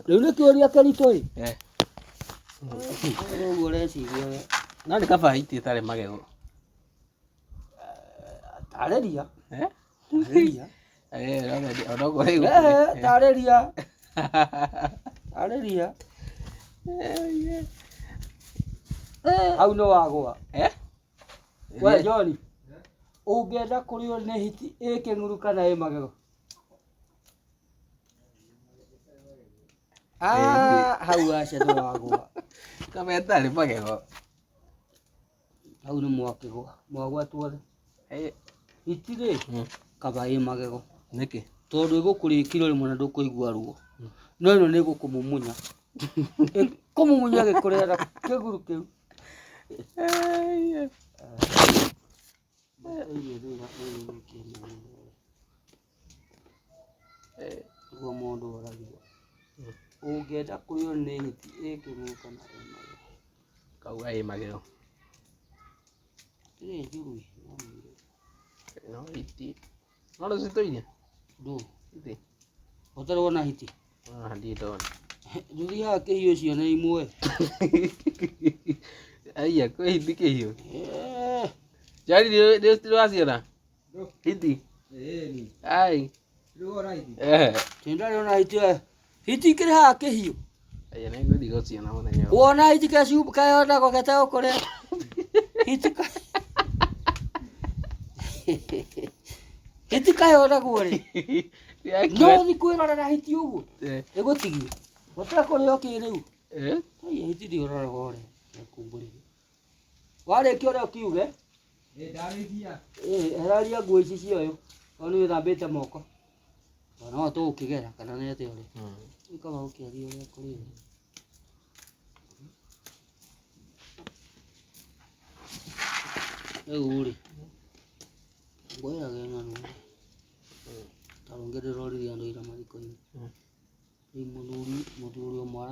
Rĩu nĩ kĩũria kĩritũ ĩ. Eh. Ũguo ũreciria we. No nĩ kaba hiti ĩtarĩ magego. Tarĩria. Eh? Tarĩria. Eh, onokorwo ĩgũkũrĩ. Eh, tarĩria. Tarĩria. Hau nĩ wagũa. Eh? We John, ũngĩenda kũrĩo nĩ hiti ĩ kĩng'uru kana ĩ magego? Ah, hau aca nĩ wagũa. Kaba ĩtarĩ magego. Hau nĩ mwakĩgũa, mwagũa tuothe. Eh, Hiti rĩ, kaba ĩ magego. Nĩkĩ? Tondũ ĩgũkũrĩa kiro rĩmwe na ndũkũigua ruo. No ĩno nĩ ĩgũkũmumunya. Ĩkũmumunya gĩkũrĩa na kĩguru kĩu. Nĩguo mũndũ oragio. Ũngĩenda kũrĩo nĩ hiti ĩ kĩng'uru kana ĩ magego? Kauga ĩ magego. Ĩrĩ njũru ĩ, no nĩ njũru. No hiti. No nĩcitũire? Ndũ? Hiti. Ũtarĩ wona hiti? Ah, ndirĩ ndona. Ndũthiaga kĩhiũ cione imwe. Aiya, kwĩ hiti kĩhiũ. Eh, Jari nĩ waciona? Hiti. Ai. Eh. Tĩ ndarĩ ona hiti we. Hiti ikĩrĩ haha kĩhiũ. Aiya, nĩ ngũthiĩ gũciona mũthenya ũmwe. Wona hiti keyonagwo getegũkũrĩa. Hiti ka Hiti kayonagwo rĩ. No ũthiĩ kwĩrorera hiti ũguo. Eh. Ĩgũtigie. Gũtirĩ kũrĩo kĩ rĩu. Eh? Aiya hiti ndĩũroraga ũrĩa. Nĩkumbũrire. Warĩkia ũrĩa ũkiuge. Ĩĩ, heraria nguo ici cia ũyũ. Tondũ nĩ wĩthambĩte moko. No tũgũkĩgera kana nĩ atĩa ũrĩa. Rĩu kaba ũkĩaria ũrĩa kũrĩ. Rĩu rĩ, ngwĩraga ng'ano ta rũngĩ ndĩroririe andũ ira mathiko-inĩ. Rĩu mũthuri mũthuri ũmwe.